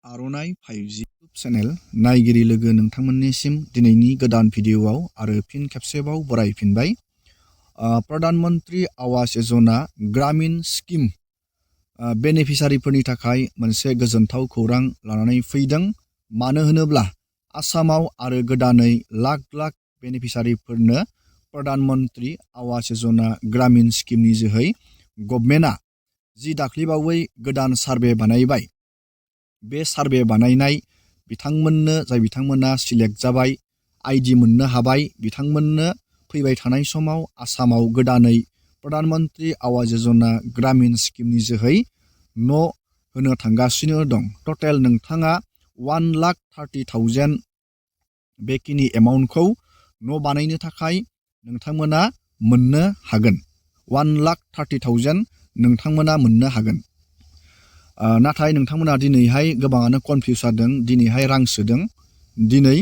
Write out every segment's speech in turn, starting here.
आर'नाइ 5G YouTube channel नायगिरि लोगो नोंथांमोननिसिम दिनैनि गोदान भिडिअ'आव आरो फिन खेबसेबाव बरायफिनबाय। प्रधान मन्त्रि आवास योजना ग्रामीण स्किम बेनिफिसारिफोरनि थाखाय मोनसे गोजोनथाव खौरां लानानै फैदों। मानो होनोब्ला आसामाव आरो गोदानै लाख लाख बेनिफिसारिफोरनो प्रधान मन्त्रि आवास योजना ग्रामीण स्किमनि जोहै गभमेन्टआ जि दाख्लैबावै गोदान सार्भे बानायबाय। बे सार्भे बानायनाय जाय बिथांमोना सिलेक्ट जाबाय, आइडि मोननो हाबाय, बिथांमोननो फैबाय थानाय समाव आसामाव गोदानै प्रधान मन्त्रि आवास योजना ग्रामीण स्किमनि जोहै न' होनो थांगासिनो दं। टटेल नोंथाङा 1,30,000 बेखिनि एमाउन्टखौ न' बानायनो थाखाय नोंथांमोना मोननो हागोन। 1,30,000 नोंथांमोना मोननो हागोन। नाथाय नोंथांमोना दिनैहाय गोबाङानो कनफिउस जादों। दिनैहाय रां सोदों। दिनै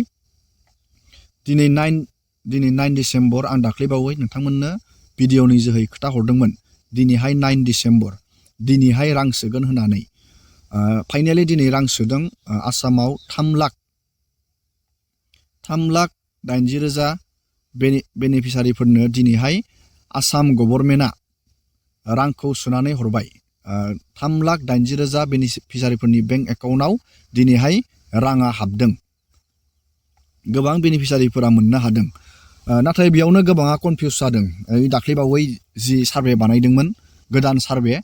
9 डिसेम्बर आं दाख्लैबावै नोंथांमोननो भिडिअनि जोहै खोथा हरदोंमोन। दिनैहाय 9 डिसेम्बर दिनैहाय रां सोगोन होननानै। फाइनेलि दिनै रां सोदों। आसामाव 3,80,000 बेनिफिसारिफोरनो दिनैहाय आसाम गभर्नमेन्टआ रांखौ सोनानै हरबाय। 3,80,000 बेनिफिसारिफोरनि बेंक एकाउन्टआव दिनैहाय राङा हाबदों। गोबां बेनिफिसारिफोरा मोननो हादों। नाथाय बेयावनो गोबाङा कनफिउस जादों। दाख्लैबावै जि सार्भे बानायदोंमोन, गोदान सार्भे,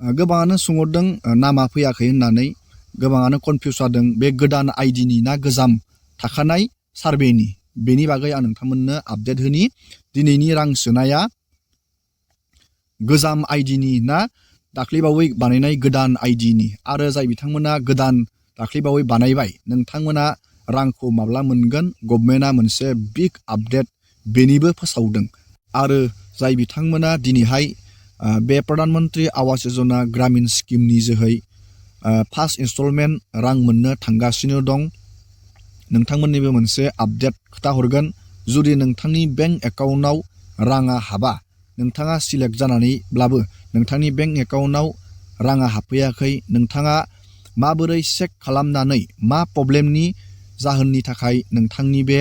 गोबाङानो सोंहरदों नामा फैयाखै होननानै। गोबाङानो कनफिउस जादों बे गोदान आइडिनि ना गोजाम थाखानाय सार्भेनि। बेनि बागै आं नोंथांमोननो आपडेट होनि। दिनैनि रां सोनाया गोजाम आइडिनि ना दाख्लैबावै बानायनाय गोदान आइडिनि। आरो जाय बिथांमोना गोदान दाख्लैबावै बानायबाय, नोंथांमोना रांखौ माब्ला मोनगोन? गभमेन्टआ मोनसे बिग आपडेट बेनिबो फोसावदों। आरो जाय बिथांमोना दिनैहाय बे प्रधान मन्त्रि आवास योजना ग्रामीण स्किमनि जोहै फार्स्ट इनस्टलमेन्ट रां मोननो थांगासिनो दं, नोंथांमोननिबो मोनसे आपडेट खोथा हरगोन। जुदि नोंथांनि बेंक एकाउन्टआव राङा हाबा, नोंथाङा सिलेक्ट जानानैब्लाबो नोंथांनि बेंक एकाउन्टआव राङा हाबफैयाखै, नोंथाङा माबोरै चेक खालामनानै मा प्रब्लेमनि जाहोननि थाखाय नोंथांनि बे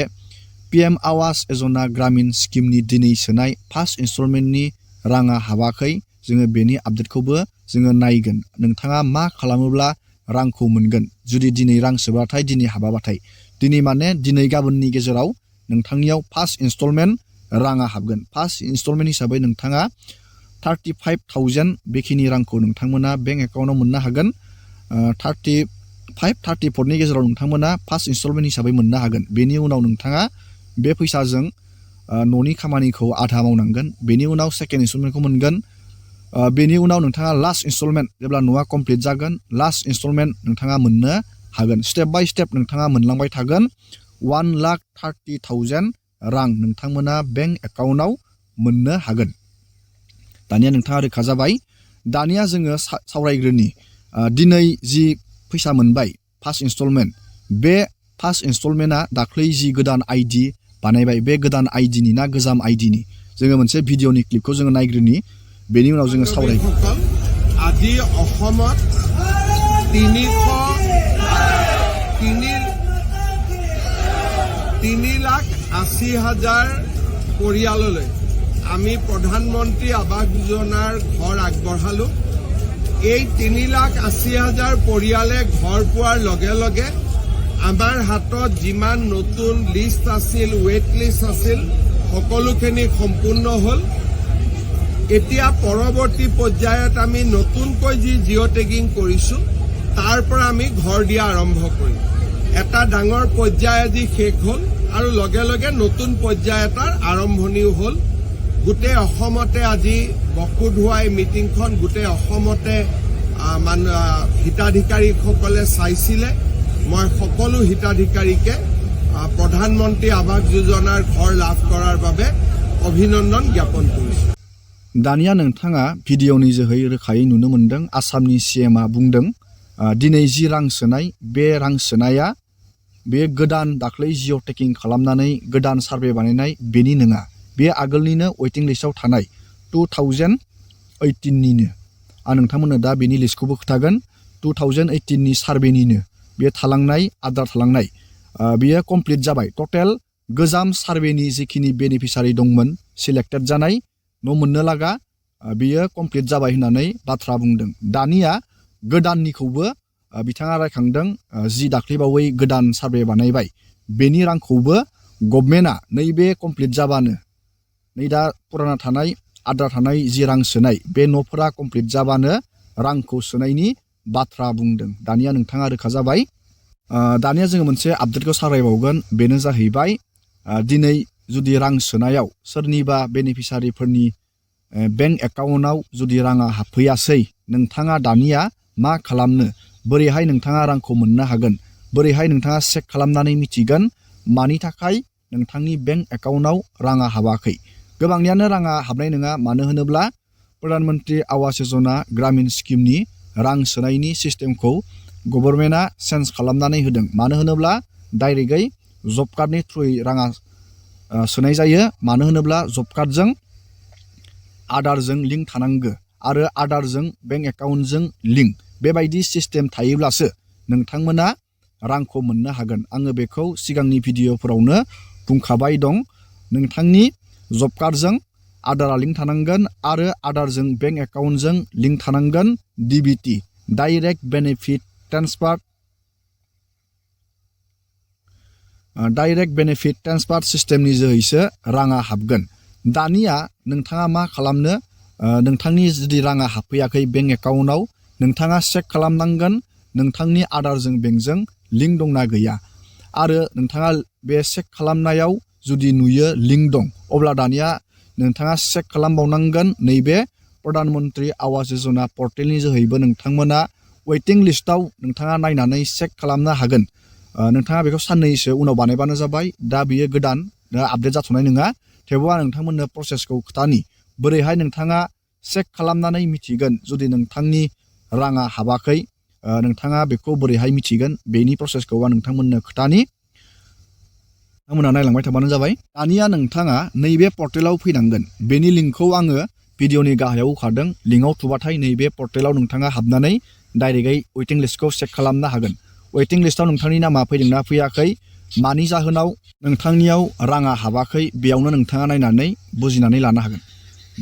PM आवास योजना ग्रामीण स्किमनि दिनै सोनाय फार्स्ट इनस्टलमेन्टनि राङा हाबाखै, जोङो बेनि आपडेटखौबो जोङो नायगोन। नोंथाङा मा खालामोब्ला रांखौ मोनगोन? जुदि दिनै रां सोबाथाय, दिनै हाबाबाथाय, दिनै माने दिनै गाबोननि गेजेराव नोंथांनियाव फार्स्ट इनस्टलमेन्ट राङा हाबगोन। फार्स्ट इनस्टलमेन्ट हिसाबै नोंथाङा 35,000 बेखिनि रांखौ नोंथांमोना बेंक एकाउन्टआव मोननो हागोन। 34 गेजेराव नोंथांमोना फार्स्ट इनस्टलमेन्ट हिसाबै मोननो हागोन। बेनि उनाव नोंथाङा बे फैसाजों न'नि खामानिखौ आधा मावनांगोन। बेनि उनाव सेकेन्ड इनस्टलमेन्टखौ मोनगोन। बेनि उनाव नोंथाङा लास्ट इनस्टलमेन्ट, जेब्ला न'आ कमप्लिट जागोन, लास्ट इनस्टलमेन्ट नोंथाङा मोननो हागोन। स्टेप बाय स्टेप नोंथाङा मोनलांबाय थागोन। 1,30,000 रां नोंथांमोना बेंक एकाउन्टआव मोननो हागोन। दानिया नोंथाङा रोखा जाबाय। दानिया जोङो सावरायग्रोनि दिनै जि फैसा मोनबाय फार्स्ट इनस्टलमेन्ट, बे फार्स्ट इनस्टलमेन्टआ दाख्लै जि गोदान आइडि बानायबाय, बे गोदान आइडिनि ना गोजाम आइडिनि? जोङो मोनसे भिडिअनि क्लिपखौ जोङो नायग्रोनि। बेनि उनाव जोङो सावरायगोन। আজি অসমত 3,80,000 পৰিয়াললৈ আমি প্ৰধানমন্ত্ৰী আৱাস যোজনাৰ ঘৰ আগবঢ়ালোঁ। এই 3,80,000 পৰিয়ালে ঘৰ পোৱাৰ লগে লগে আমাৰ হাতত যিমান নতুন লিষ্ট আছিল, ৱেইট লিষ্ট আছিল, সকলোখিনি সম্পূৰ্ণ হ'ল। এতিয়া পৰৱৰ্তী পৰ্যায়ত আমি নতুনকৈ যি জিঅ' টেগিং কৰিছোঁ, তাৰ পৰা আমি ঘৰ দিয়া আৰম্ভ কৰিম। এটা ডাঙৰ পৰ্যায় আজি শেষ হ'ল আৰু লগে লগে নতুন পৰ্যায় এটাৰ আৰম্ভণিও হ'ল। গোটেই অসমতে আজি বকুত হোৱা এই মিটিংখন গোটেই অসমতে হিতাধিকাৰীসকলে চাইছিলে। মই সকলো হিতাধিকাৰীকে প্ৰধানমন্ত্ৰী আৱাস যোজনাৰ ঘৰ লাভ কৰাৰ বাবে অভিনন্দন জ্ঞাপন কৰিছোঁ। दानिया नोंथाङा भिडिअनि जोहै रोखायै नुनो मोनदों। आसामनि CMआ बुंदों दिनै जि रां सोनाय, बे रां सोनाया बे गोदान दाख्लै जिअ' टेगिं खालामनानै गोदान सार्भे बानायनाय बेनि नङा। बे आगोलनिनो वेटिं लिस्टआव थानाय 2018निनो। आं नोंथांमोननो दा बेनि लिस्टखौबो खोन्थागोन। 2018नि सार्भेनिनो बे थालांनाय आद्रा थालांनाय बियो कमप्लिट जाबाय टटेल गोजाम सार्भेनि जिखिनि बेनिफिसारि दंमोन सिलेक्टेड जानाय न' मोननो लागा बियो कमप्लिट जाबाय होननानै बाथ्रा बुंदों। दानिया गोदाननिखौबो बिथाङा रायखांदों जि दाख्लैबावै गोदान सार्भे बानायबाय बेनि रांखौबो गभर्नमेन्टआ नैबे कमप्लिट जाबानो नै दा पुराना थानाय आद्रा थानाय जि रां सोनाय बे न'फोरा कमप्लिट जाबानो रांखौ सोनायनि बाथ्रा बुंदों। दानिया नोंथाङा रोखा जाबाय। दानिया जोङो मोनसे आपडेटखौ सावरायबावगोन बेनो जाहैबाय दिनै जुदि रां सोनायाव सोरनिबा बेनिफिसारिफोरनि बेंक एकाउन्टआव जुदि राङा हाबफैयासै नोंथाङा दानिया मा खालामनो बोरैहाय नोंथाङा रांखौ मोननो हागोन बोरैहाय नोंथाङा चेक खालामनानै मिथिगोन मानि थाखाय नोंथांनि बेंक एकाउन्टआव राङा हाबाखै। गोबांनियानो राङा हाबनाय नङा मानो होनोब्ला प्रधान मन्त्रि आवास योजना ग्रामीण स्किमनि रां सोनायनि सिस्टेमखौ गभर्नमेन्टआ चेन्ज खालामनानै होदों। मानो होनोब्ला डाइरेक्टयै जब कार्डनि थ्रुयै राङा सोनाय जायो। मानो होनोब्ला जब कार्डजों आधारजों लिंक थानांगो आरो आधारजों बेंक एकाउन्टजों लिंक बेबायदि सिस्टेम थायोब्लासो नोंथांमोना रांखौ मोननो हागोन। आङो बेखौ सिगांनि भिडिअफोरावनो बुंखाबाय दं। नोंथांनि जब कार्डजों आधारआ लिंक थानांगोन आरो आधारजों बेंक एकाउन्टजों लिंक थानांगोन DBT डाइरेक्ट बेनिफिट ट्रेन्सफार सिस्टेमनि जोहैसो राङा हाबगोन। दानिया नोंथाङा मा खालामनो नोंथांनि जुदि राङा हाबफैयाखै बेंक एकाउन्टआव नोंथाङा चेक खालामनांगोन नोंथांनि आधारजों बेंकजों लिंक दंना गैया आरो नोंथाङा बे चेक खालामनायाव जुदि नुयो लिंक दं अब्ला दानिया नोंथाङा चेक खालामबावनांगोन नैबे प्रधान मन्त्रि आवास योजना पर्टेलनि जोहैबो नोंथांमोना वेटिं लिस्टआव नोंथाङा नायनानै चेक खालामनो हागोन। नोंथाङा बेखौ साननैसो उनाव बानायबानो जाबाय। दा बियो गोदान आपडेट जाथ'नाय नङा। थेवबो आं नोंथांमोननो प्रसेसखौ खोथानि बोरैहाय नोंथाङा चेक खालामनानै मिथिगोन जुदि नोंथांनि राङा हाबाखै नोंथाङा बेखौ बोरैहाय मिथिगोन बेनि प्रसेसखौ आं नोंथांमोननो खोथानि नोंथांमोना नायलांबाय थाबानो जाबाय। दानिया नोंथाङा नैबे पर्टेलाव फैनांगोन। बेनि लिंकखौ आङो भिडिअनि गाहायाव होखादों। लिंकआव थुबाथाय नैबे पर्टेलाव नोंथाङा हाबनानै डाइरेक्टयै वेटिं लिस्टखौ चेक खालामनो हागोन। वेटिं लिस्टआव नोंथांनि नामा फैदोंना फैयाखै मानि जाहोनाव नोंथांनियाव राङा हाबाखै बेयावनो नोंथाङा नायनानै बुजिनानै लानो हागोन।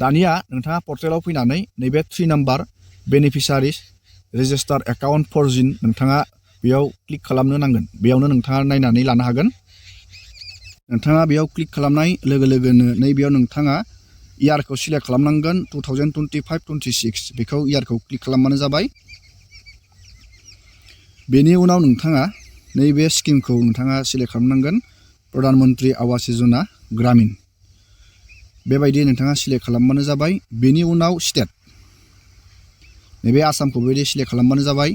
दानिया नोंथाङा पर्टेलाव फैनानै नैबे 3 नाम्बार बेनिफिसारिस रेजिस्टार एकाउन्ट फरजिन नोंथाङा बेयाव क्लिक खालामनो नांगोन। बेयावनो नोंथाङा नायनानै लानो हागोन। नोंथाङा बेयाव क्लिक खालामनाय लोगो लोगोनो नैबेयाव नोंथाङा इयारखौ सिलेक्ट खालामनांगोन 2025-26 बेखौ इयारखौ क्लिक खालामबानो जाबाय। बेनि उनाव नोंथाङा नैबे स्किमखौ नोंथाङा सिलेक्ट खालामनांगोन प्रधान मन्त्रि आवास योजना ग्रामीण बेबायदि नोंथाङा सिलेक्ट खालामबानो जाबाय। बेनि उनाव स्टेट नैबे आसामखौ बेबायदि सिलेक्ट खालामबानो जाबाय।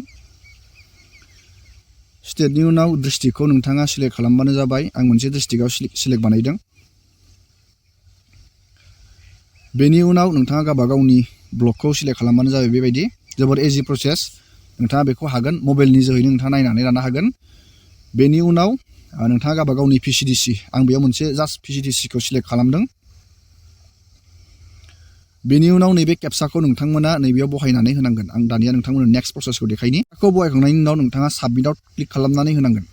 स्टेटनि उनाव डिस्ट्रिक्टखौ नोंथाङा सिलेक्ट खालामबानो जाबाय। आं मोनसे डिस्ट्रिक्टआव सिलेक्ट बानायदों। बेनि उनाव नोंथाङा गावबा गावनि ब्लकखौ सिलेक्ट खालामबानो जाबाय। बेबायदि जोबोद इजि प्रसेस। नोंथाङा बेखौ हागोन मबाइलनि जोहैनो नोंथाङा नायनानै लानो हागोन। बेनि उनाव नोंथाङा गावबा गावनि PCDC आं बेयाव मोनसे जास्ट PCDCखौ सिलेक्ट खालामदों। बेनि उनाव नैबे केपसाखौ नोंथांमोना नैबेयाव बहायनानै होनांगोन। आं दानिया नोंथांमोननो नेक्स्ट प्रसेसखौ देखायनि। बेखौ बहायखांनायनि उनाव नोंथाङा साबमिटआव क्लिक खालामनानै होनांगोन।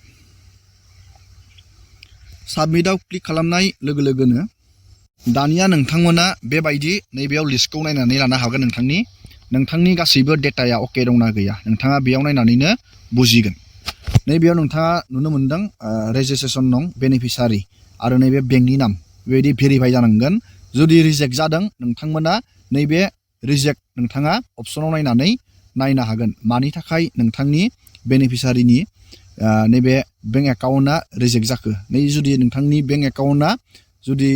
साबमिटआव क्लिक खालामनाय लोगो लोगोनो दानिया नोंथांमोना बेबायदि नैबेयाव लिस्टखौ नायनानै लानो हागोन। नोंथांनि गासैबो डेटाया अके दंना गैया नोंथाङा बेयाव नायनानैनो बुजिगोन। नैबेयाव नोंथाङा नुनो मोनदों रेजिस्ट्रेसन नं बेनिफिसारि आरो नैबे बेंकनि नाम बेबायदि भेरिफाइ जानांगोन। जुदि रिजेक्ट जादों नोंथांमोना नैबे रिजेक्ट नोंथाङा अपसनाव नायनानै नायनो हागोन मानि थाखाय नोंथांनि बेनिफिसारिनि नैबे बेंक एकाउन्टआ रिजेक्ट जाखो। नै जुदि नोंथांनि बेंक एकाउन्टआ जुदि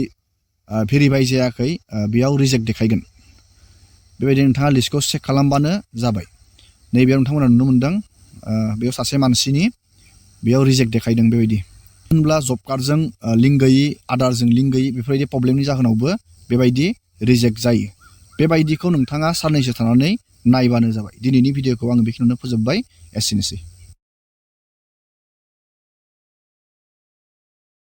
भेरिफाइ जायाखै बेयाव रिजेक्ट देखायगोन। बेबायदि नोंथाङा लिस्टखौ चेक खालामबानो जाबाय। नैबेयाव नोंथांमोना नुनो मोनदों बेयाव सासे मानसिनि बेयाव रिजेक्ट देखायदों। बेबायदि होनब्ला जब कार्डजों लिंक गैयि आधारजों लिंक गैयि बेफोरबायदि प्रब्लेमनि जाहोनावबो बेबायदि रिजेक्ट जायो। बेबायदिखौ नोंथाङा साननैसो थानानै नायबानो जाबाय। दिनैनि भिडिअखौ आङो बेखिनियावनो फोजोबबाय। एसेनोसै।